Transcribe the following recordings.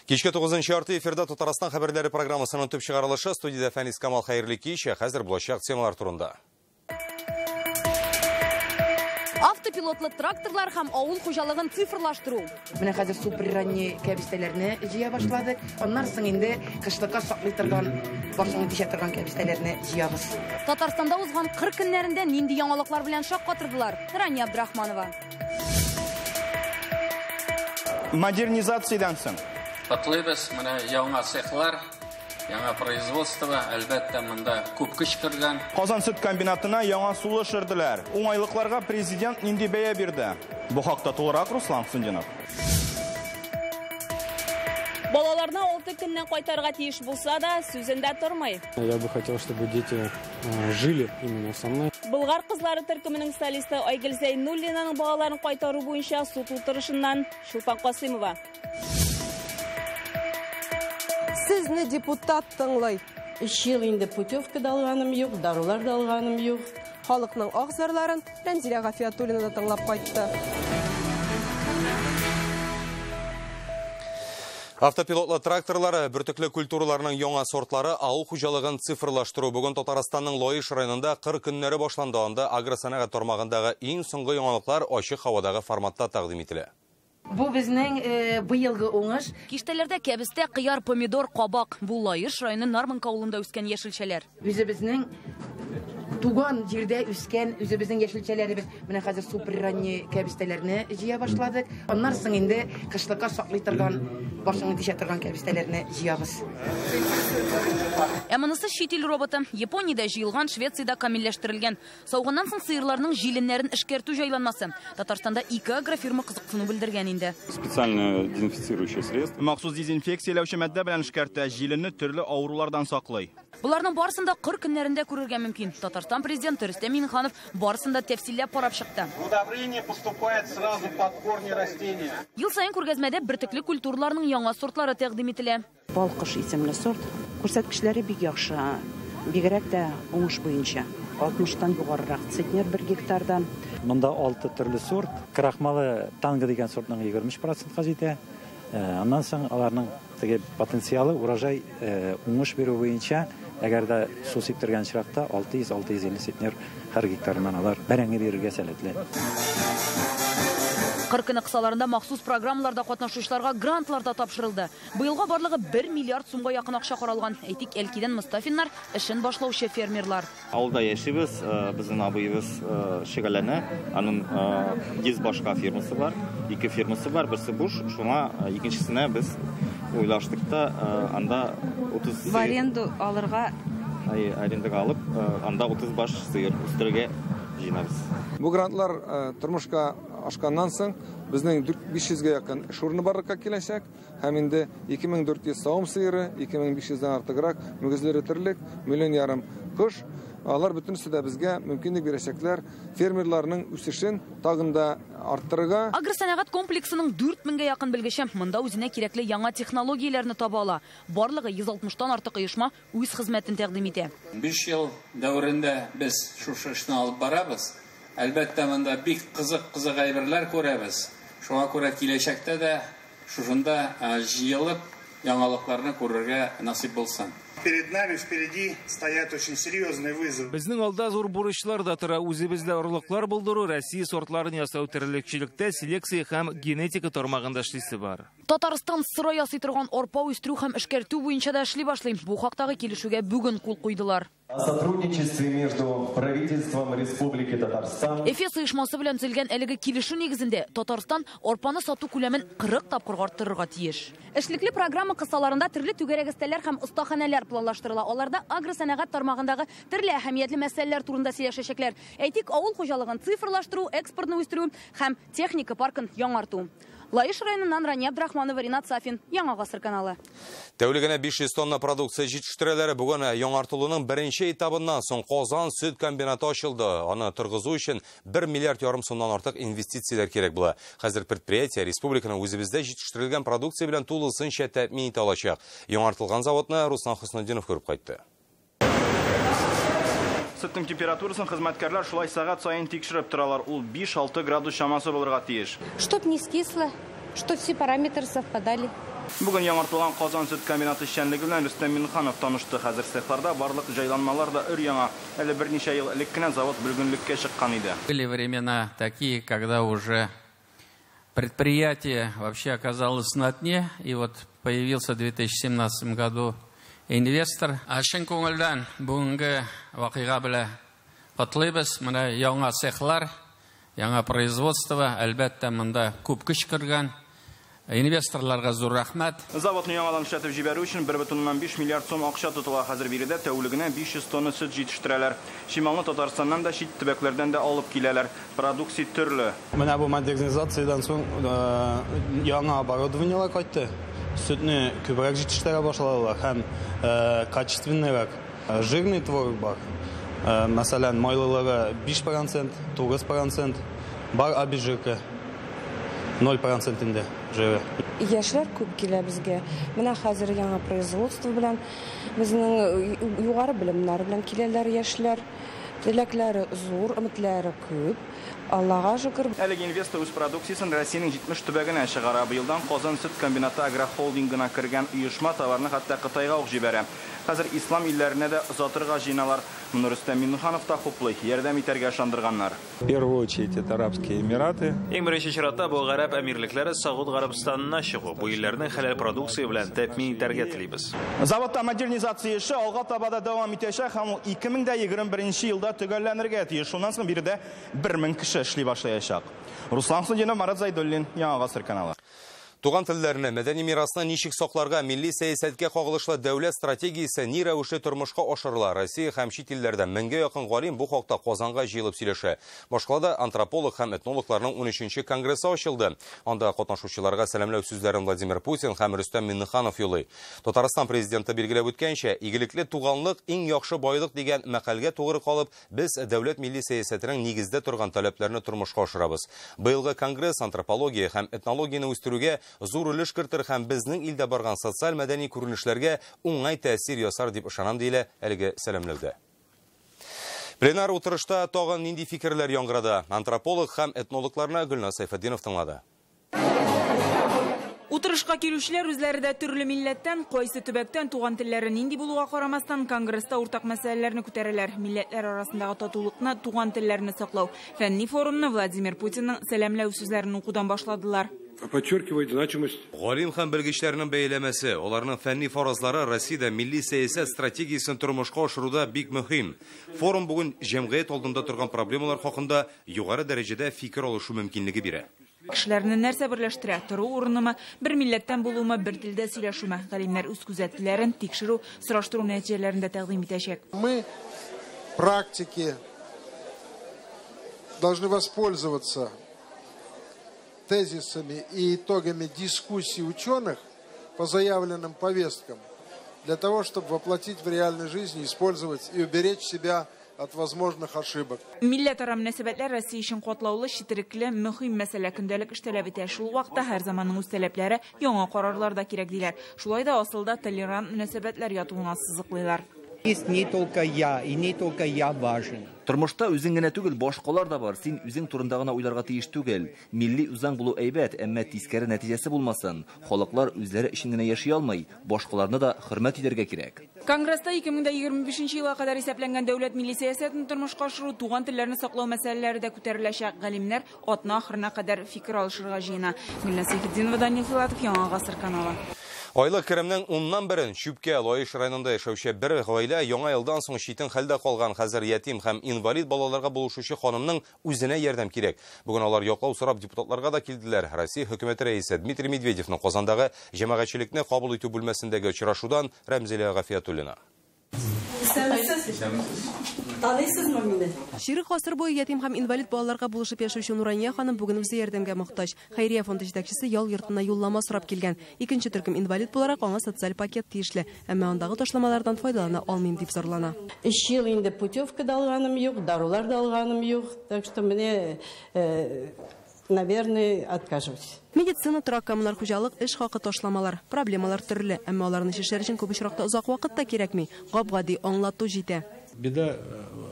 Кичке 9:30 эфирда Татарстан хәбәрләре программасының төп чыгарылышы. Студиядә Фәнис Камал, хәерле кич. Хәзер булачак темалар турында. Автопилотлы тракторлар һәм авыл хуҗалыгын цифрлаштыру. Менә хәзер супер ранний кәбестәләрне җыя башладык. Аннан соң инде кышлыкка саклый торган, башыңны тишә торган кәбестәләрне җыябыз. Татарстанда узган кыр көннәрендә нинди яңалыклар белән шаккатырдылар? Рания Абдрахманова. Модернизациядән соң Котлыйбыз, менә яңа цехлар, яңа производство, әлбәттә, монда күп көч кергән. Казан сөт комбинатына яңа сулыш өрделәр. Уңайлыкларга президент нинди бәя бирде? Бу хакта тулырак Руслан Сундинов. Балаларны 6 көннән кайтарырга тиеш булса да, сүзендә тормый. Я бы хотел, чтобы дети жили именно со мной. Болгар кызлары төркеменең солисты Айгөл Зәйнуллинаның балаларын кайтару буенча суд утырышыннан Чулпан Касыймова. Сезне депутат тыңлый. 3 ел инде путевка да алганым юк, дарулар да алганым юк. Халыкның аһ-зарларын Рәнзилә Гафиятуллина да тыңлап кайтты. Автопилотлы тракторлары, бөртекле культураларның яңа сортлары, авыл хуҗалыгын цифрлаштыру. Бүген Татарстанның Лаеш районында кыр көннәре башланды. Анда агросәнәгать тармагындагы иң соңгы яңалыклар ачык һавадагы форматта тәкъдим ителә. Бу безнең быелгы уңыш. Киштәләрдә кәбестә, кыяр, помидор, кабак. Бу Лаеш районы Нармонка авылында үскән яшелчәләр. Үзебезнең туган җирдә үскән үзебезнең яшелчәләребез. Менә хәзер супер ранний кәбестәләрне җыя башладык. Аннан соң инде кышлыкка саклый торган, башыңны тишә торган кәбестәләрне җыябыз. Ә монысы чит ил роботы. Япониядә җыелган, Швециядә камилләштерелгән. Сауганнан соң сыерларның җиленнәрен эшкәртү җайланмасы. Татарстанда ике агрофирма кызыксыну белдергән инде. Специальное дезинфицирующее средство. Махсус дезинфекцияләүче матдә белән эшкәртә, җиленне төрле авырулардан саклый. Буларның барысын да кыр көннәрендә күрергә мөмкин. Татарстан президенты Рөстәм Миңнеханов барысын да тәфсилләп карап чыкты. Удобрение поступает сразу под корни растения. Ел саен күргәзмәдә бөртекле культураларның яңа сортлары тәкъдим ителә. Балкыш исемле сорт күрсәткечләре бик яхшы, бигрәк тә уңыш буенча. 60-тан югарырак центнер бер гектардан. Монда 6 төрле сорт. Крахмалы танго дигән сортның 23%-ка җитә. Аннан соң аларның теге потенциалы урожай уңыш бирү буенча, әгәр дә су сиптергән очракта 600-650 центнер һәр гектарыннан алар бәрәңге бирергә сәләтле. Кыр көне кысаларында махсус программаларда катнашучыларга грантлар да тапшырылды. Быелга барлыгы 1 миллиард сумга якын акча каралган. Әйтик, Әлкидән Мустафиннар эшен башлаучы фермерлар. Авылда яшибез, безнең абыебыз шөгыльләнә. Аның 100 башка фермасы бар, 2 фермасы бар, берсе буш, шуңа икенчесенә без уйлаштык та, анда 30 В аренду алырга. Ай, арендага алып, анда 30 баш сыер үстерергә җыенабыз. Бу грантлар тормышка ашканнан соң безнең 500-гә якын эш урыны барлыкка киләчәк һәм инде 2400 савым сыеры, 2500-дән артыграк мөгезле терлек, миллион ярым кош. Алар бөтенесе дә безгә мөмкинлек бирәчәкләр фермерларның үсешен тагын да арттырырга. Агросәнәгать комплексының 4000-гә якын белгече монда үзенә кирәкле яңа технологияләрне таба ала. Барлыгы 160-тан артык оешма үз хезмәтен тәкъдим итә. 5 ел дәверендә без шушы эшне алып барабыз. Әлбәттә, монда бик кызык-кызык әйберләр күрәбез. Шуңа күрә киләчәктә дә шушында җыелып яңалыкларны күрергә насыйп булсын. Перед нами впереди стоят очень серьезные вызовы. Безнең алда зур бурычлар да тора. Үзебездә орлыклар булдыру, Россия сортларын ясау, терлекчелектә селекция һәм генетика тармагында эшлисе бар. Татарстан сыра ясый торган арпа үстерү һәм эшкәртү буенча да эшли башлый. Бу хактагы килешүгә бүген кул куйдылар. О сотрудничестве между правительством Республики Татарстан. Эфес оешмасы белән төзелгән әлеге килешү нигезендә Татарстан арпаны сату күләмен 40 тапкырга арттырырга тиеш. Эшлекле программа кысаларында төрле түгәрәк өстәлләр һәм остаханәләр планлаштырыла. Аларда агросәнәгать тармагындагы төрле әһәмиятле мәсьәләләр турында сөйләшәчәкләр. Әйтик, авыл хуҗалыгын цифрлаштыру, экспортны үстерү һәм техника паркын яңарту. Лаеш районыннан Рания Абдрахманова, Ринат Сафин, Яңа Гасыр каналы. Тәүлегенә 500 тонна продукция җитештерәләр. Бүген яңартылуның беренче этабыннан соң Казан сөт комбинаты ачылды. Аны торгызу өчен 1 миллиард ярым сумнан артык инвестицияләр кирәк була. Хәзер предприятие республиканың үзебездә җитештерелгән продукция белән тулысынча тәэмин итә алачак. Яңартылган заводны Руслан Хөснетдинов күреп кайтты. Сөтнең температурасын хезмәткәрләр шулай сәгать саен тикшереп торалар. Ул 5-6 градус чамасы булырга тиеш. Чтоб не скисло, чтоб все параметры совпадали. Бүген яңартылган Казан сөт комбинаты эшчәнлеге белән Рөстәм Миңнеханов танышты. Хәзер цехларда барлык җайланмалар да өр-яңа. Әле берничә ел элек кенә завод бөлгенлеккә чыккан иде. Были времена такие, когда уже предприятие вообще оказалось на дне, и вот появился в 2017 году инвестор. А чын күңелдән бүгенге вакыйга белән котлыйбыз. Менә яңа цехлар, яңа производство, әлбәттә, монда күп көч кергән. Инвесторларга зур рәхмәт. Заводны яңадан эшләтеп җибәрү өчен 1,5 миллиард сум акча тотыла. Хәзер биредә тәүлегенә 500 тонна сөт җитештерәләр. Чималны Татарстаннан да, чит төбәкләрдән дә алып киләләр. Продукция төрле. Менә бу модернизациядән соң яңа оборудованиелар кайтты. Сөтне күбрәк җитештерә башладылар һәм качественныйрак. Жирный творог бар. Мәсәлән, майлылары 5%, 9%, бар обезжирка 0% инде жиры. Яшьләр күп килә безгә. Менә хәзер яңа производство белән безнең югары белемнәр белән киләләр яшьләр. Теләкләре зур, өметләре күп. Аллага шөкер. Әлеге инвестор үз продукциясен Россиянең 70 төбәгенә чыгара. Быелдан Казан сөт комбинаты агрохолдингына кергән оешма товарны хәтта Кытайга ук җибәрә. Хәзер ислам илләренә дә озатырга җыеналар. Моны Рөстәм Миңнеханов та хуплый, ярдәм итәргә ышандырганнар. В первую очередь это Арабские Эмираты. Иң беренче чиратта бу Гарәп Әмирлекләре Сауд Гарәбстанына чыгу. Бу илләрнең хәләл продукция белән тәэмин итәргә телибез. Заводта модернизация эше алга таба да дәвам итәчәк һәм ул 2021 елда төгәлләнергә тиеш. Шуннан соң биредә 1000 кеше эшли башлаячак. Руслан Хуснуллин, Марат Зайдуллин, Яңа Гасыр каналы. Туган телләрне, мәдәни мирасны ничек сакларга, милли сәясәткә кагылышлы дәүләт стратегиясе ни рәвешле тормышка ашырыла? Россия һәм чит илләрдән меңгә якын галим бу хакта Казанга җыелып сөйләшә. Башкалада антрополог һәм этнологларның 13нче конгрессы ачылды. Анда катнашучыларга сәламләү сүзләрен Владимир Путин һәм Рөстәм Миңнеханов юллый. Татарстан президенты билгеләп үткәнчә, игелекле туганлык иң яхшы байлык дигән мәкальгә тугры калып, без дәүләт милли сәясәтенең нигездә торган таләпләрне тормышка ашырабыз. Быелгы конгресс антропология һәм этнологияне үстерүгә зур өлеш кертер һәм безнең илдә барган социаль-мәдәни күренешләргә уңай тәэсир ясар дип ышанам, диелә әлеге сәламләүдә. Пленар утырышта тагын нинди фикерләр яңгырады? Антрополог һәм этнологларны Гөлназ Сәйфетдинов тыңлады. Утырышка килүчеләр үзләре дә төрле милләттән, кайсы төбәктән, туган телләре нинди булуга карамастан, конгресста уртак мәсьәләләрне күтәрәләр. Милләтләр арасындагы татулыкны, туган телләрне саклау. Фәнни форумны Владимир Путинның сәламләү сүзләрен укудан башладылар. Подчеркивает значимость. Галим һәм белгечләрнең бәяләмәсе, аларның фәнни фаразлары Россиядә милли сәясәт стратегиясен тормышка ашыруда бик мөһим. Форум бүген җәмгыять алдында торган проблемалар хакында югары дәрәҗәдә фикер алышу мөмкинлеге бирә. Кешеләрне нәрсә берләштерә? Тору урынымы, бер милләттән булуымы, бер телдә сөйләшүме? Галимнәр үз күзәтүләрен тикшерү, сораштыру нәтиҗәләрен дә тәкъдим итәчәк. Мы практики должны воспользоваться тезисами и итогами дискуссий ученых по заявленным повесткам для того, чтобы воплотить в реальной жизни, использовать и уберечь себя от возможных ошибок. Милләтара мөнәсәбәтләр Россия өчен катлаулы, четерекле, мөһим мәсьәлә көндәлек эш таләп итә. Шул вакытта һәр заманның үз таләпләре, яңа карарлар да кирәк диләр. Шулай да асылда толерант мөнәсәбәтләр ятуын ассызыклыйлар. Есть не только я, и не только я важен. Тормышта үзең генә түгел, башкалар да бар. Син үзең турында гына уйларга тиеш түгел. Милли үзаң булу әйбәт, әмма тискәре нәтиҗәсе булмасын. Халыклар үзләре өчен генә яши алмый, башкаларны да хөрмәт итәргә кирәк. Конгресста 2025 елга кадәр исәпләнгән дәүләт милли сәясәтен тормышка ашыру, туган телләрне саклау мәсьәләләре дә күтәреләчәк. Галимнәр атна ахырына кадәр фикер алышырга җыена. Гөлназ Сәйфетдинова, Данил Филатов, Яңа Гасыр каналы. Айлык керемнең 1/10-ын Чүпкә Лаеш районында яшәүче бер гаилә яңа елдан соң читен хәлдә калган. Хәзер ятим һәм инвалид балаларга булышучы ханымның үзенә ярдәм кирәк. Бүген алар яклау сорап депутатларга да килделәр. Россия хөкүмәте рәисе Дмитрий Медведевның Казандагы җәмәгатьчелекне кабул итү бүлмәсендәге очрашудан Рәмзилә Гафиятуллина. Таныйсызмы мине? Чирек гасыр буе ятим һәм инвалид балаларга булышып яшәүче Нурания ханым бүген үзе ярдәмгә мохтаҗ. Хәйрия фонды җитәкчесе ял йортына юллама сорап килгән. Икенче төркем инвалид буларак аңа социаль пакет тиешле, әмма андагы ташламалардан файдалана алмыйм дип зарлана. 3 ел инде путевка да алганым юк, дарулар да алганым юк, так что мне, наверное, откажусь. Медицина, торак, коммуналь хуҗалык, эш хакы ташламалар, проблемалар төрле, әмма аларны чишәр өчен күп очракта озак вакыт та кирәкми. Гап-гади аңлату җитә. Беда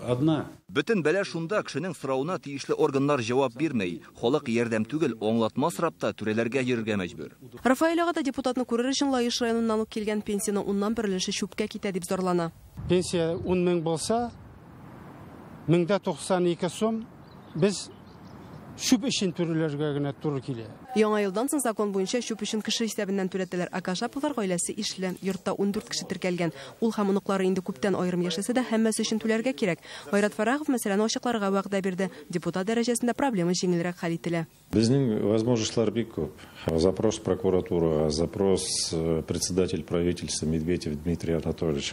одна. Бөтен бәла шунда, кешенең соравына тиешле органнар җавап бирми. Халык ярдәм түгел, аңлатма сорап та түрәләргә йөрергә мәҗбүр. Рафаэль ага да депутатны күрер өчен Лаеш районыннан ук килгән, пенсияның уннан бер өлеше чүпкә китә дип зарлана. Пенсия 10 мең булса, 1092 сум без чүп өчен түләргә генә туры килә. Яңа елдан соң закон буенча чүп өчен кеше исәбеннән түләтәләр. Ә Кашаповлар гаиләсе ишле. Йортта 14 кеше теркәлгән. Ул һәм оныклары инде күптән аерым яшәсә дә, һәммәсе өчен түләргә кирәк. Айрат Фарахов мәсьәләне ачыкларга вәгъдә бирде. Депутат дәрәҗәсендә проблема җиңелрәк хәл ителә. Безнең возможностьлар бик күп. Запрос прокуратурага, запрос председатель правительства Медведев Дмитрий Анатольевич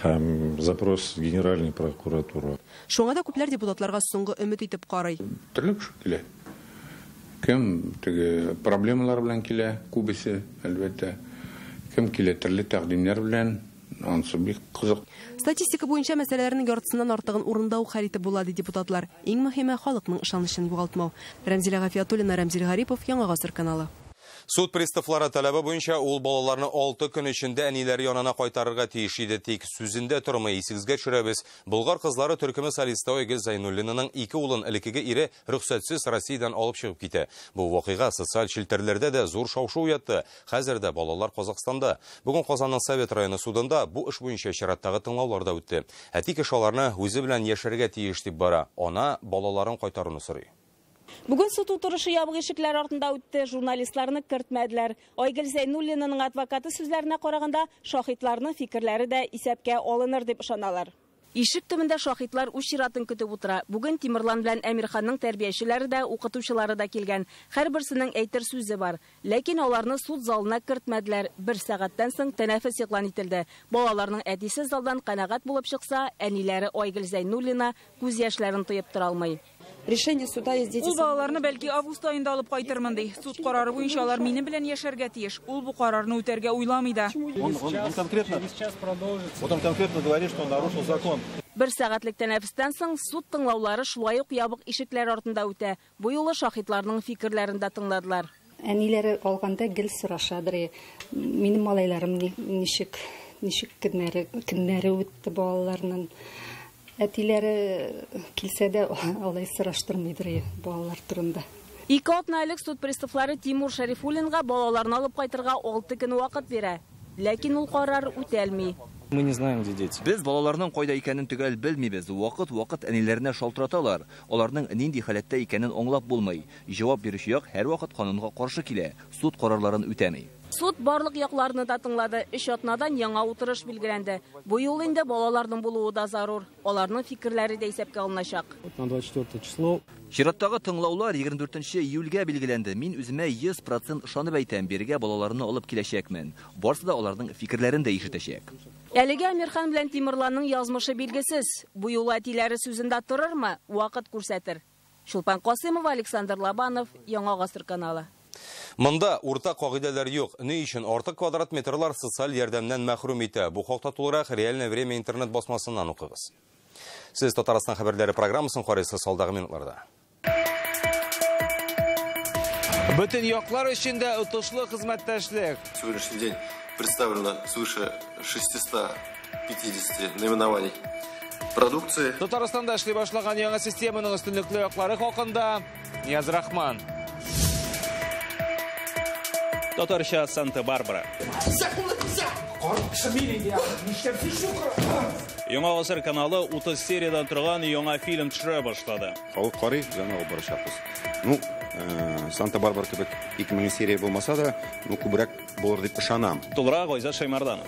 һәм запрос генеральный прокуратура. Шуңа да күпләр депутатларга соңгы өмет итеп карый. Төрле кеше килә. Кем теге проблемалар белән килә, күбесе, әлбәттә. Кем килә төрле тәкъдимнәр белән, ансы бик кызык. Статистика буенча мәсьәләләрнең яртысыннан артыгын урында ук хәл итеп була, ди депутатлар. Иң мөһиме халыкның ышанычын югалтмау. Рәмзилә Гафиятуллина, Рәмзил Гарипов, Яңа Гасыр каналы. Суд приставлары таләбе буенча ул балаларны 6 көн эчендә әниләре янына кайтарырга тиеш иде, тик сүзендә тормый. Исегезгә төшерәбез. Болгар кызлары төркеме солисты Айгөл Зәйнуллинаның 2 улын элеккеге ире рөхсәтсез Россиядән алып чыгып китә. Бу вакыйга социаль челтәрләрдә дә зур шау-шу уятты. Хәзер дә балалар Казахстанда. Бүген Казанның Совет районы судында бу эш буенча чираттагы тыңлаулар да үтте. Әти кеше аларны үзе белән яшәргә тиеш дип бара. Ана балаларын кайтаруны сорый. Бүген суд утырышы ябык ишекләр артында үтте, журналистларны кертмәделәр. Айгөл Зәйнуллинаның адвокаты сүзләренә караганда, шаһитларның фикерләре дә исәпкә алыныр дип ышаналар. Ишек төбендә шаһитлар үз чиратын көтеп утыра. Бүген Тимерлан белән Әмирханның тәрбиячеләре дә, укытучылары да килгән. Һәрберсенең әйтер сүзе бар. Ләкин аларны суд залына кертмәделәр. Бер сәгатьтән соң тәнәфес игълан ителде. Балаларның әтисе залдан канәгать булып чыкса, әниләре Айгөл Зәйнуллина күз яшьләрен тыеп тора алмый. Решение суда есть дети. Ул балаларны бәлки август аенда алып кайтырмын ди. Суд карары буенча алар минем белән яшәргә тиеш. Ул бу карарны үтәргә уйламый да. Он конкретно, вот он конкретно говорит, что он нарушил закон. Бер сәгатьлек тәнәфестән соң суд тыңлаулары шулай ук ябык ишекләр артында үтә. Бу юлы шаһитларның фикерләрен дә тыңладылар. Әниләре алганда гел сорашадыр. Минем малайларым ничек көннәре үтте балаларның. Әтиләре килсә дә алай сораштырмыйдыр балалар турында. 2 атна элек суд приставлары Тимур Шәрифуллинга балаларны алып кайтырга 6 көн вакыт бирә. Ләкин ул карар үтәлми. Мы не знаем, где дети. Без балаларның кайда икәнен төгәл белмибез. Вакыт-вакыт әниләренә шалтыраталар. Аларның нинди халәттә икәнен аңлап булмый. Җавап бирүче як һәрвакыт канунга каршы килә. Суд карарларын үтәми. Суд барлык якларны да тыңлады. 3 атнадан яңа утырыш билгеләнде. Бу юлы инде балаларның булуы да зарур. Аларның фикерләре дә исәпкә алыначак. На 24 число. Чираттагы тыңлаулар 24 июльгә билгеләнде. Мин үземә 100% ышанып әйтәм, бирегә балаларны алып киләчәкмен. Барсы да аларның фикерләрен дә ишетәчәк. Әлегә Әмирхан белән Тимерланның язмышы билгесез. Бу юлы әтиләре сүзендә торырмы? Вакыт күрсәтер. Чулпан Касымова, Александр Лобанов, Яңа Гасыр каналы. Монда уртак кагыйдәләр юк. Ни өчен артык квадрат метрлар социаль ярдәмнән мәхрүм итә? Бу хакта тулырак Реальное время интернет басмасыннан укыгыз. Сез Татарстан хәбәрләре программасын карыйсыз алдагы минутларда. Бөтен яклар өчен дә отышлы хезмәттәшлек. Сегодняшний день представлено свыше 650 наименований продукции. Татарстанда эшли башлаган яңа системаның өстенлекле яклары хакында Нияз Рахман. Татарча Санта-Барбара. Яңа Гасыр каналы 30 сериядән торган яңа фильм төшерә башлады. Халык карый, без алып барачакбыз. Ну, Санта-Барбара кебек 2000 серия булмаса да, ну, күбрәк булыр дип ышанам. Тулырак Айзат Шаймарданов.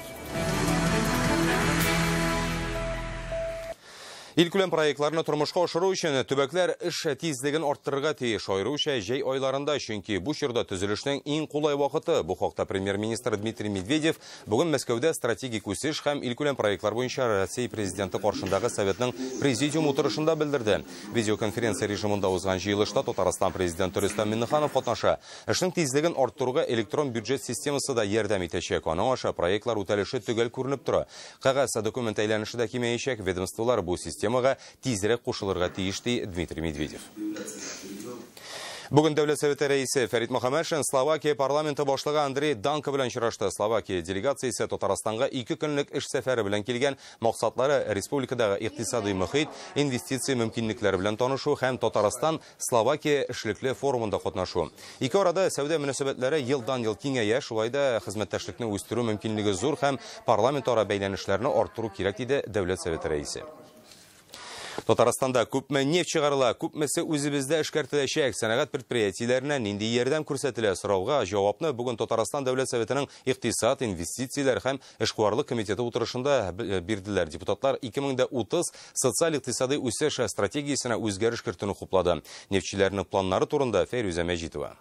Илкүләм проектларны тормышка ашыру өчен төбәкләр эш тизлеген арттырырга тиеш, аеруча җәй айларында, чөнки бу чорда төзелешнең иң кулай вакыты. Бу хакта премьер-министр Дмитрий Медведев бүген Мәскәүдә стратегик үсеш һәм илкүләм проектлар буенча Россия президенты каршындагы советның президиум утырышында белдерде. Видеоконференция режимында узган җыелышта Татарстан президенты Рөстәм Миңнеханов катнаша. Эшнең тизлеген арттыруга электрон бюджет системасы да ярдәм итәчәк. Аның аша проектлар үтәлеше төгәл күренеп тора. Кәгазь документ әйләнеше дә кимәячәк. Ведомстволар бу системага тизрәк кушылырга тиеш, ди Дмитрий Медведев. Бүген Дәүләт Советы рәисе Фәрит Мөхәммәтшин Словакия парламенты башлыгы Андрей Данко белән очрашты. Словакия делегациясе Татарстанга 2 көнлек эш сәфәре белән килгән. Максатлары республикадагы икътисадый мөхит, инвестиция мөмкинлекләре белән танышу һәм Татарстан Словакия эшлекле форумында катнашу. Ике арада сәүдә мөнәсәбәтләре елдан-ел киңәя, шулай да хезмәттәшлекне үстерү мөмкинлеге зур һәм парламентара бәйләнешләрне арттыру кирәк, диде Дәүләт Советы рәисе. Татарстанда күпме нефть чыгарыла, күпмесе үзебездә эшкәртеләчәк, сәнәгать предприятиеләренә нинди ярдәм күрсәтелә сорауга җавапны бүген Татарстан Дәүләт Советының икътисад, инвестицияләр һәм эшкуарлык комитеты утырышында бирделәр. Депутатлар 2030 социаль-икътисадый үсеш стратегиясенә үзгәреш кертүне хуплады. Нефтьчеләрнең планнары турында Фәйрүзә Мәҗитова.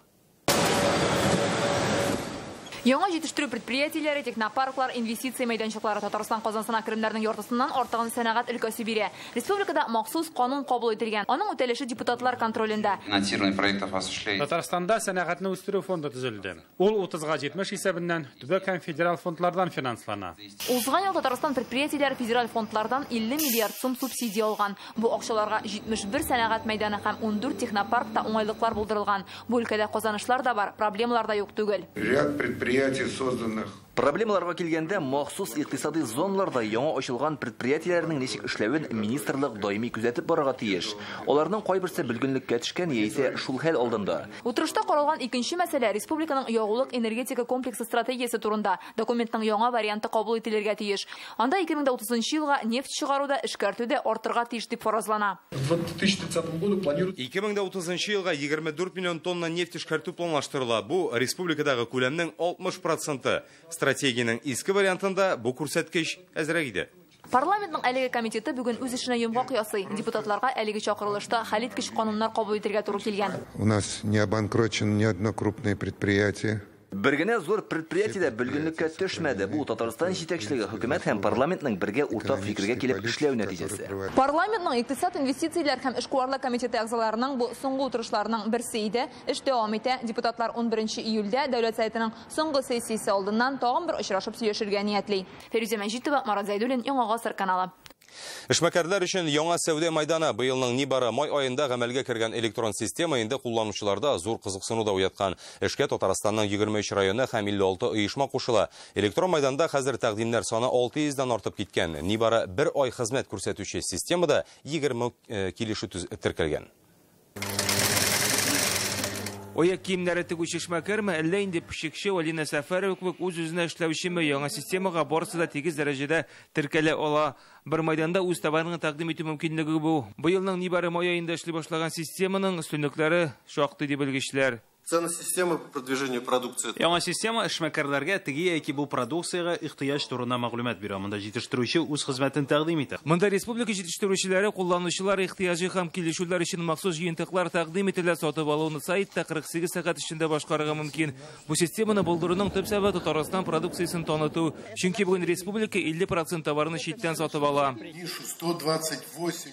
Яңа җитештерү предприятиеләре, технопарклар, инвестиция мәйданчыклары Татарстан казансына керемнәрнең яртысыннан артыгын сәнәгать өлкәсе бирә. Республикада махсус канун кабул ителгән. Аның үтәлеше депутатлар контролендә. Финансирование проектов осуществляет. Татарстанда сәнәгатьне үстерү фонды төзелде. Ул 30-70 исәбеннән төбәк һәм федераль фондлардан финанслана. Узган ел Татарстан предприятиеләре федераль фондлардан 50 миллиард сум субсидия алган. Бу акчаларга 71 сәнәгать мәйданы һәм 14 технопаркта уңайлыклар булдырылган. Бу өлкәдә казанышлар да бар, проблемалар да юк түгел. Ряд предприятий созданных. Проблемаларга килгәндә, махсус икътисадый зоналарда яңа ачылган предприятиеләрнең ничек эшләвен министрлык даими күзәтеп барырга тиеш. Аларның кайберсе бөлгенлеккә төшкән яисә шул хәл алдында. Утырышта каралган икенче мәсьәлә республиканың ягулык энергетика комплексы стратегиясе турында. Документның яңа варианты кабул ителергә тиеш. Анда 2030 елга нефть чыгаруда, эшкәртүдә артырга тиеш дип фаразлана. В 2030 году планируют 2030 елга 24 миллион тонна нефть эшкәртү планлаштырыла. Бу республикадагы күләмнең 60%. Стратегияның иске вариантында бу күрсәткеч әзрәк иде. Парламентның әлеге комитеты бүген үз эшенә йомгак ясый. Депутатларга әлеге чакырылышта хәлиткеч кануннар кабул итәргә туры килгән. У нас не обанкрочено ни одно крупное предприятие. Бер генә зур предприятие дә бөлгенлеккә төшмәде. Бу Татарстан җитәкчелеге, хөкүмәт һәм парламентның бергә уртак фикергә килеп эшләү нәтиҗәсе. Парламентның икътисад, инвестицияләр һәм эшкуарлык комитеты әгъзаларының бу соңгы утырышларының берсе иде. Эш дәвам итә. Депутатлар 11 июльдә Дәүләт Советының соңгы сессиясе алдыннан тагын бер очрашып сөйләшергә ниятли. Фәрүзә Мәҗитова, Марат Зәйдуллин, Яңа Гасыр каналы. Эшмәкәрләр өчен яңа сәүдә майданы. Быелның нибары май аенда гамәлгә кергән электрон система инде кулланучыларда зур кызыксыну да уяткан. Эшкә Татарстанның 23 районы һәм 56 оешма кушыла. Электрон майданда хәзер тәкъдимнәр саны 600-дән артып киткән. Нибары бер ай хезмәт күрсәтүче системада 20 килешү теркәлгән. Аяк киемнәре тегүче эшмәкәрме, әллә инде пешекче Алина Сәфәрова кебек үз-үзенә эшләүчеме, яңа системага барысы да тигез дәрәҗәдә теркәлә ала. Бер майданда үз товарыңны тәкъдим итү мөмкинлеге бу. Быелның нибары май аенда эшли башлаган системаның өстенлекләре шактый дип белгечләр. Ценность системы по продвижению продукции. Яңа система эшмәкәрләргә теге яки бу продукциягә ихтыяҗ турында мәгълүмат бирә. Монда җитештерүче үз хезмәтен тәкъдим итә. Монда республика җитештерүчеләре кулланучылар ихтыяҗы һәм килешүләр өчен махсус җыентыклар тәкъдим ителә. Сатып алуны сайтта 48 сәгать эчендә башкарырга мөмкин. Бу системаны булдыруның төп сәбәбе Татарстан продукциясен таныту. Чөнки бүген республика 50% товарны читтән сатып ала.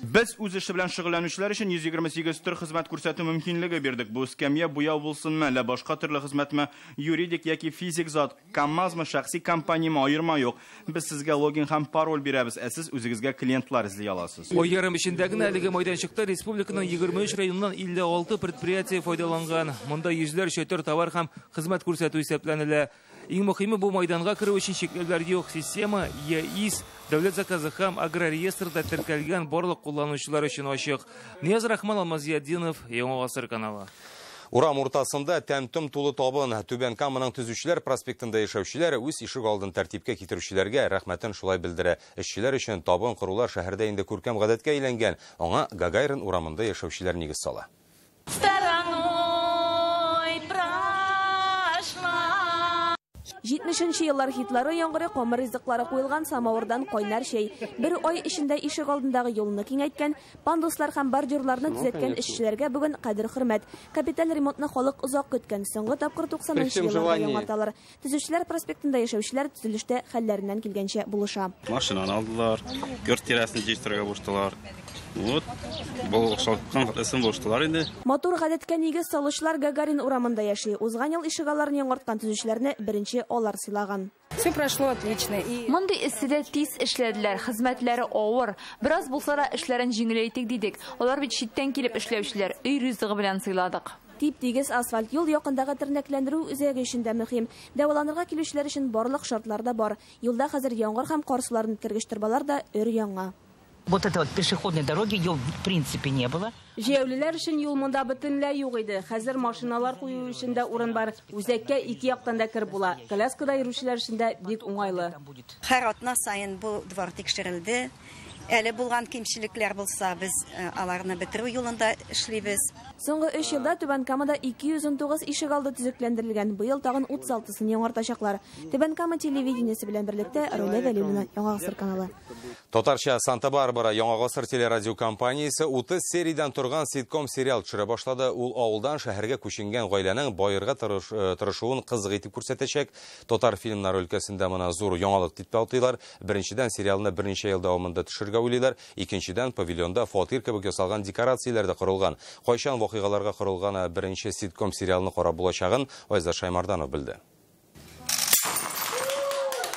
Без үз эше белән шөгыльләнүчеләр өчен 128 төр хезмәт күрсәтү мөмкинлеге бирдек. Бу эскәмия, буяу булсын, әллә башка төрле хезмәтме, юридик яки физик зат, КАМАЗмы, шәхси компанияме, аерма юк. Без сезгә логин һәм пароль бирәбез, ә сез үзегезгә клиентлар эзли аласыз. Ай ярым эчендә генә әлеге майданчыкта республиканың 23 районыннан 56 предприятие файдаланган. Монда йөзләрчә төр товар һәм хезмәт күрсәтү исәпләнелә. Иң мөһиме, бу майданга керү өчен чикләүләр юк. Система ЕИС, дәүләт заказы һәм агрореестрда теркәлгән барлык кулланучылар өчен ачык. Нияз Рахман, Алмаз Зиятдинов, Яңа Гасыр каналы. Урам уртасында тәм-том тулы табын. Түбән Каманың Төзүчеләр проспектында яшәүчеләр үз ишек алдын тәртипкә китерүчеләргә рәхмәтен шулай белдерә. Эшчеләр өчен табын корулар шәһәрдә инде күркәм гадәткә әйләнгән. Аңа Гагарин урамында яшәүчеләр нигез сала. 70-нче еллар хитлары яңгыры, камыр ризыклары куелган самавырдан кайнар чәй. Бер ай эчендә ишек алдындагы юлны киңәйткән, пандуслар һәм бордюрларны төзәткән эшчеләргә бүген кадер-хөрмәт. Капиталь ремонтны халык озак көткән, соңгы тапкыр 90-нчы елларда яңарталар. Төзүчеләр проспектында яшәүчеләр төзелештә хәлләреннән килгәнчә булыша. Машинаны алдылар, йорт тирәсен җыештырырга булыштылар. Вот, булыштылар инде. Матур гадәткә нигез салучылар Гагарин урамында яши. Узган ел ишегалларын яңарткан төзүчеләрне беренче алар сыйлаган. Все прошло отлично. Мондый эсседә тиз эшләделәр, хезмәтләре авыр. Бераз булса да эшләрен җиңеләйтик дидек. Алар бит читтән килеп эшләүчеләр, өй ризыгы белән сыйладык. Тип-тигез асфальт юл якындагы тернәкләндерү үзәге өчен дә мөһим. Дәваланырга килүчеләр өчен барлык шартлар да бар. Юлда хәзер яңгыр һәм кар суларын үткәргеч торбалар да өр-яңа. Вот это вот пешеходной дороги ее в принципе не было. Җәяүлеләр өчен юл монда бөтенләй юк иде. Хәзер машиналар кую өчен дә урын бар. Үзәккә ике яктан да кереп була. Коляскада йөрүчеләр өчен дә бик уңайлы. Һәр атна саен бу двор тикшерелде. Әле булган кимчелекләр булса, без аларны бетерү юлында эшлибез. Соңгы 3 елда Түбән Камада 219 ишегалды төзекләндерелгән. Быел тагын 36-сын яңартачаклар. Түбән Кама телевидениесе белән берлектә Рәүлә Вәлиуллина, Яңа Гасыр каналы. Татарча Санта-Барбара Яңа Гасыр телерадиокомпаниясе 30 сериядән торган ситком сериал төшерә башлады. Ул авылдан шәһәргә күченгән гаиләнең баерга тырышуын кызык итеп күрсәтәчәк. Татар фильмнары өлкәсендә моны зур яңалык дип атыйлар. Беренчедән, сериалны берничә ел дәвамында төшерергә уйлыйлар. Икенчедән, павильонда фатир кебек ясалган декорацияләр дә корылган. Кайчан вакыйгаларга корылган беренче ситком сериалны карап булачагын Айзат Шаймарданов белде.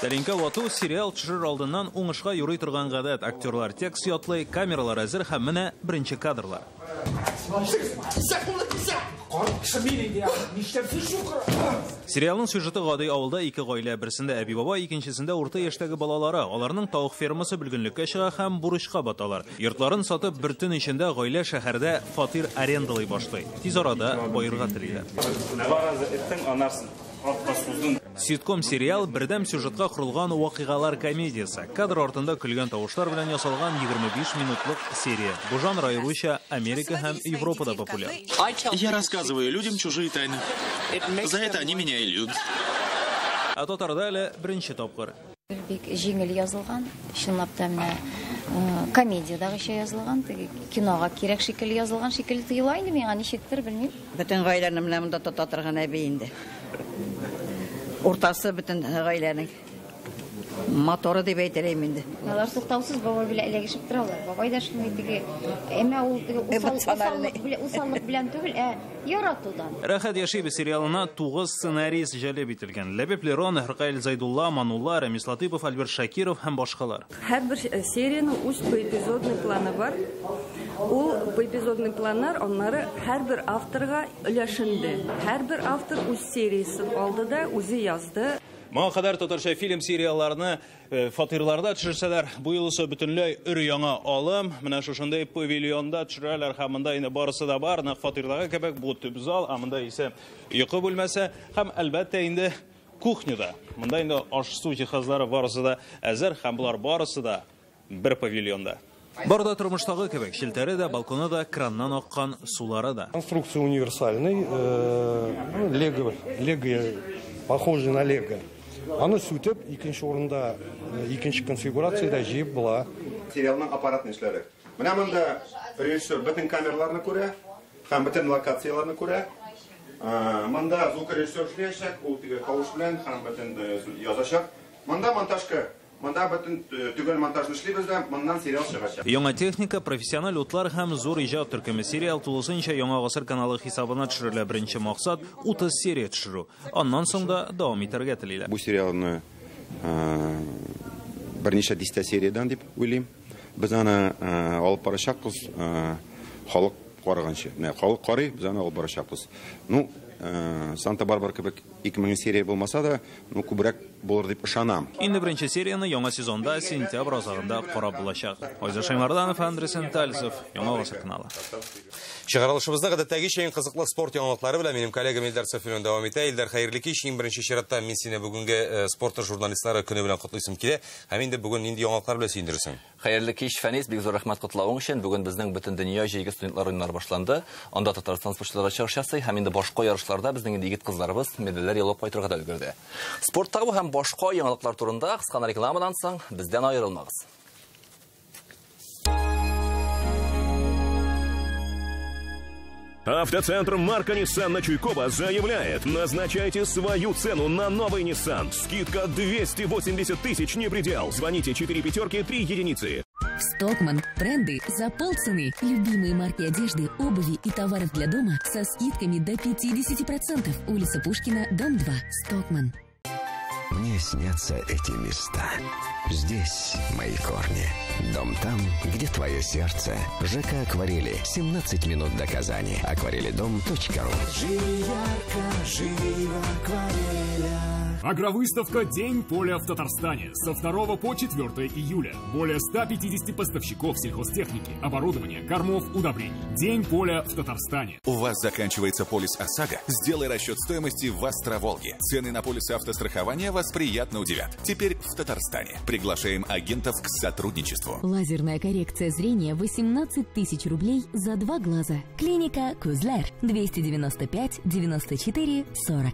Тәлинкә вату сериал төшерер алдыннан уңышка юрый торган гадәт. Актерлар текст ятлый, камералар әзер һәм менә беренче кадрлар. Сериалның сюжеты гади: авылда ике гаилә, берсендә әби-баба, икенчесендә урта яшьтәге балалары. Аларның тавык фермасы бөлгенлеккә чыга һәм бурычка баталар. Йортларын сатып, бер төн эчендә гаилә шәһәрдә фатир арендалый башлый. Тиз арада баерга телиләр. Ситком сериал бердәм сюжетка корылган вакыйгалар комедиясе. Кадр артында көлгән тавышлар белән ясалган 25 минутлык серия. Бу жанр аеруча Америка һәм Европада популяр. Я рассказываю людям чужие тайны. За это они меня и любят. Ә татарда әле беренче тапкыр. Бик җиңел язылган, чынлап та менә комедиядагыча язылган, теге кинога кирәк шикелле язылган шикелле тоела инде миңа, ничектер, белмим. Бөтен гаиләне менә монда тота торган әби инде. Уртасы бөтен гаиләнең моторы дип әйтер идем инде. Алар туктаусыз бабай белән эләгешеп торалар. Бабай да шундый теге, әмма ул теге усаллык белән түгел, ә яратудан. Рәхәт яшибез сериалына 9 сценарист җәлеп ителгән. Ләбиб Лерон, Ркаил Зайдулла, Манулла, Рамис Латыпов, Альберт Шакиров һәм башкалар. Һәрбер сериянең үз поэпизодный планы бар. Ул поэпизодный планнар аннары һәрбер авторга өләшенде. Һәрбер автор үз сериясын алды да үзе язды. Моңа кадәр татарча фильм сериалларны фатирларда төшерсәләр, бу юлысы бөтенләй өр-яңа алым. Менә шушындай павильонда төшерәләр һәм монда инде барысы да бар. Нәкъ фатирдагы кебек бу төп зал, ә монда исә йокы бүлмәсе һәм әлбәттә инде кухняда. Монда инде аш-су җиһазлары барысы да әзер һәм болар барысы да бер павильонда. Бар да тормыштагы кебек, челтәре дә, балконы да, краннан аккан сулары да. Конструкция универсальный, лего, лего похоже на лего. Аны сүтеп, икенче урында, икенче конфигурацияда җыеп була. Сериалның аппаратный эшләре. Менә монда режиссер бөтен камераларны күрә һәм бөтен локацияларны күрә. Монда звукорежиссер эшләячәк, ул теге тавыш белән һәм бөтен язачак. Монда монтажка. Монда бөтен төгәл монтажны эшлибез дә, моннан сериал чыгачак. Яңа техника, профессиональ утлар һәм зур иҗат төркеме. Сериал тулысынча Яңа Гасыр каналы хисабына төшерелә. Беренче максат 30 серия төшерү. Аннан соң да дәвам итәргә телиләр. Бу сериалны берничә дистә сериядән дип уйлыйм. Без аны алып барачакбыз, халык караганчы. Менә халык карый, без аны алып барачакбыз. Ну, Санта-Барбара кебек 2000 серия булмаса да, ну, күбрәк булыр дип ышанам. Инде беренче серияне яңа сезонда сентябрь азагында карап булачак. Айзат Шаймарданов, Андрей Сентальцев, Яңа Гасыр каналы. Чыгарылышыбызда гадәттәгечә иң кызыклы спорт яңалыклары белән минем коллегам Илдар Сафин дәвам итә. Илдар, хәерле кич. Иң беренче чиратта мин сине бүгенге спорт журналистлары көне белән котлыйсым килә. Һәм инде бүген нинди яңалыклар белән сөендерерсең? Хәерле кич, Фәнис, бик зур рәхмәт котлавың өчен. Бүген безнең бөтен дөнья җәйге студентлар уеннары башланды. Анда Татарстан спортчылары чыгыш ясый һәм инде башка ярышларда безнең инде егет-кызларыбыз медальләр яулап кайтырга да өлгерде. Спорттагы һәм башка яңалыклар турында кыска рекламадан соң бездән аерылмагыз. Автоцентр марка Nissan на Чуйкова заявляет: назначайте свою цену на новый Nissan. Скидка 280 тысяч не предел. Звоните 4 5 3 единицы. В Стокман тренды за полцены. Любимые марки одежды, обуви и товаров для дома со скидками до 50%. Улица Пушкина, дом 2. Стокман. Мне снятся эти места. Здесь мои корни. Дом там, где твое сердце. ЖК «Акварели». 17 минут до Казани. Акварелидом.ру. Живи ярко, живи в акварелях. Агровыставка «День поля в Татарстане» со 2 по 4 июля. Более 150 поставщиков сельхозтехники, оборудования, кормов, удобрений. «День поля в Татарстане». У вас заканчивается полис ОСАГО? Сделай расчет стоимости в Астроволге. Цены на полисы автострахования вас приятно удивят. Теперь в Татарстане. Приглашаем агентов к сотрудничеству. Лазерная коррекция зрения 18 тысяч рублей за 2 глаза. Клиника Кузлер 295 94 40.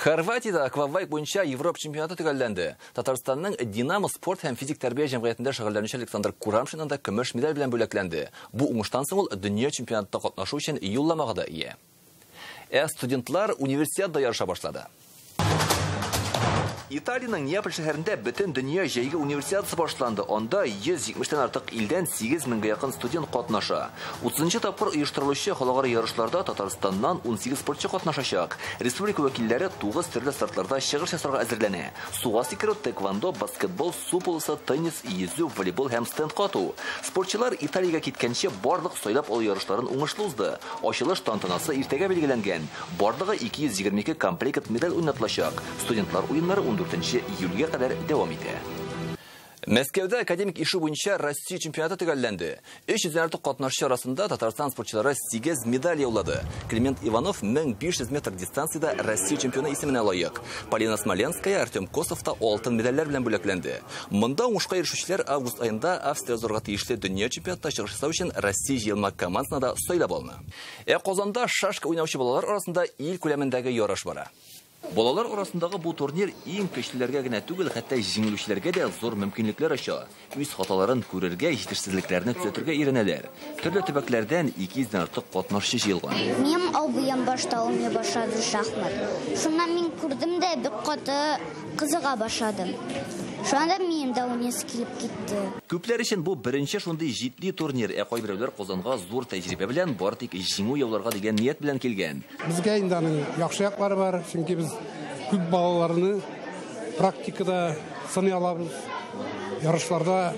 Хорватиядә аквабайк буенча Европа чемпионаты төгәлләнде. Татарстанның Динамо спорт һәм физик тәрбия җәмгыятендә шөгыльләнүче Александр Курамшин анда көмеш медаль белән бүләкләнде. Бу уңыштан соң ул дөнья чемпионатында катнашу өчен юлламага да ия. Ә студентлар универсиадада ярыша башлады. Италиянең Неаполь шәһәрендә бөтен дөнья җәйге универсиадасы башланды. Анда 170-тән артык илдән 8 меңгә якын студент катнаша. 30нчы тапкыр оештырылучы халыкара ярышларда Татарстаннан 18 спортчы катнашачак. Республика вәкилләре 9 төрле стартларда чыгыш ясарга әзерләнә. Суга сикерү, тэквондо, баскетбол, су полосы, теннис, йөзү, волейбол һәм стендка ату. Спортчылар Италиягә киткәнче барлык сайлап алу ярышларын уңышлы узды. Ачылыш тантанасы иртәгә билгеләнгән. Барлыгы 222 комплект медаль уйнатылачак. Студентлар уеннары 14 июльгә кадәр дәвам итә. Мәскәүдә академик ишу буенча Россия чемпионаты төгәлләнде. 300-дән артык катнашчы арасында Татарстан спортчылары 8 медаль яулады. Климент Иванов 1500 метр дистанциядә Россия чемпионы исеменә лаек. Полина Смоленская, Артем Косов та алтын медальләр белән бүләкләнде. Монда уңышка ирешүчеләр август аенда Австрия узарга тиешле дөнья чемпионатында чыгыш ясау өчен Россия җыелма командасына да сайлап алына. Ә Казанда шашка уйнаучы балалар арасында ил күләмендәге ярыш бара. Балалар арасындагы бу турнир иң көчлеләргә генә түгел, хәтта җиңелүчеләргә дә зур мөмкинлекләр ача. Үз хаталарын күрергә, җитешсезлекләрне төзәтергә өйрәнәләр. Төрле төбәкләрдән 200-дән артык катнашчы җыелган. Минем абыем башта уйный башлады шахмат. Шуннан мин күрдем дә бик каты кызыга башладым. Шунда минем дә уйныйсы килеп китте. Күпләр өчен бу беренче шундый җитди турнир. Ә кайберәүләр Казанга зур тәҗрибә белән, бары тик җиңү яуларга дигән ният белән килгән. Безгә инде аның яхшы яклары бар, чөнки без күп балаларны практикада сыный алабыз. Ярышларда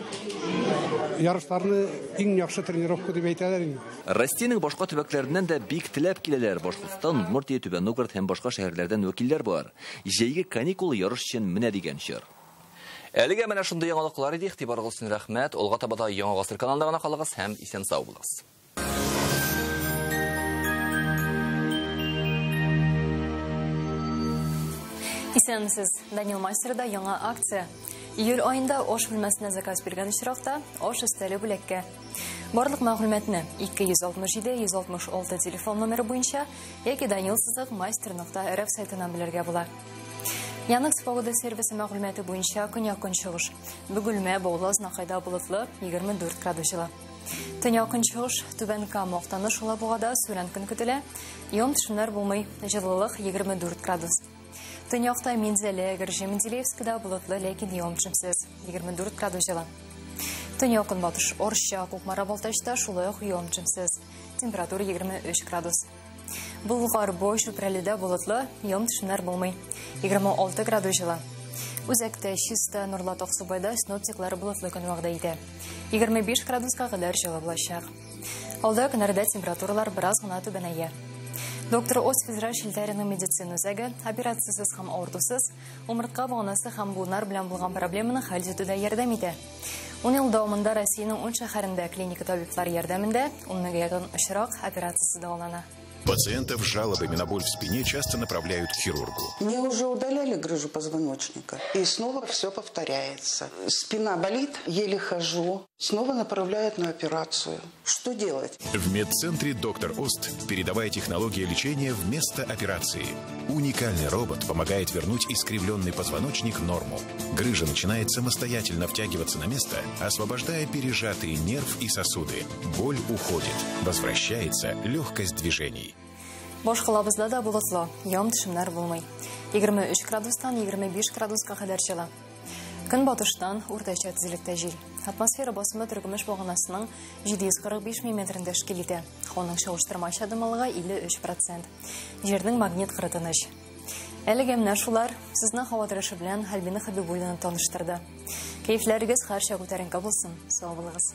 ярышларны иң яхшы тренировка дип әйтәләр инде. Россиянең башка төбәкләреннән дә бик теләп киләләр. Башкортстан, Удмуртия, Түбән Новгород һәм башка шәһәрләрдән вәкилләр бар. Җәйге каникул ярыш өчен менә дигән чор. Әлегә менә шундый яңалыклар иде. Игътибарыгыз өчен рәхмәт. Алга таба да Яңа Гасыр каналында гына калыгыз һәм исән сау булыгыз. Исәнмесез. Данил Мастерда яңа акция. Июль айында аш бүлмәсенә заказ биргән очракта аш өстәле бүләккә. Барлык мәгълүматны 267 166 телефон номеры буенча яки данил-мастер.рф сайтыннан белергә була. Яндекс погода сервисы мәгълүматы буенча көньяк-көнчыгыш. Бөгелмә, Баулы, Азнакайда болытлы 24 градус җылы. Төньяк-көнчыгыш, Түбән Кама, Актаныш, Алабугада сүрән көн көтелә. Явым-төшемнәр булмый, җылылык 24 градус. Төньякта Минзәлә, Әгерҗе, Менделеевскида болытлы, ләкин явым-төшемсез 24 градус җылы. Төньяк-көнбатыш, Орча, Кукмара, Балтачта шулай ук явым-төшемсез. Температура 23 градус. Болгар, Бой, Чүпрәледә болытлы, явым-төшемнәр булмый. 26 градус җылы. Үзәктә Чиста, Нурлат, Аксубайда синоптиклар болытлы көн вәгъдә итә. 25 градуска кадәр җылы булачак. Алда көннәрдә температуралар бераз гына түбәнәя. Доктор Ос федераль челтәренең медицина үзәге операциясез һәм авыртусыз умыртка баганасы һәм буыннар белән булган проблеманы хәл итүдә ярдәм итә. 10 ел дәвамында Россиянең 10 шәһәрендә клиника табиблары ярдәмендә 10 меңгә якын очрак операциясе дәвалана. Пациентов с жалобами на боль в спине часто направляют к хирургу. Мне уже удаляли грыжу позвоночника, и снова все повторяется. Спина болит, еле хожу, снова направляют на операцию. Что делать? В медцентре «Доктор Ост» передовая технология лечения вместо операции. Уникальный робот помогает вернуть искривленный позвоночник в норму. Грыжа начинает самостоятельно втягиваться на место, освобождая пережатые нерв и сосуды. Боль уходит. Возвращается легкость движений. Башкалабызда да болытлы, явым-төшемнәр булмый. 23 градустан 25 градуска кадәр җылы. Көнбатыштан уртача тизлектә җил. Атмосфера басымы теркөмеш баганасының 745 миллиметрын тәшкил итә. Һаваның чагыштырмача дымлылыгы 53 процент. Җирнең магнит кыры тыныч. Әлегә менә шулар. Сезне һава торышы белән Альбина Хабибуллина таныштырды. Кәефләрегез һәрчак күтәренке булсын. Сау булыгыз.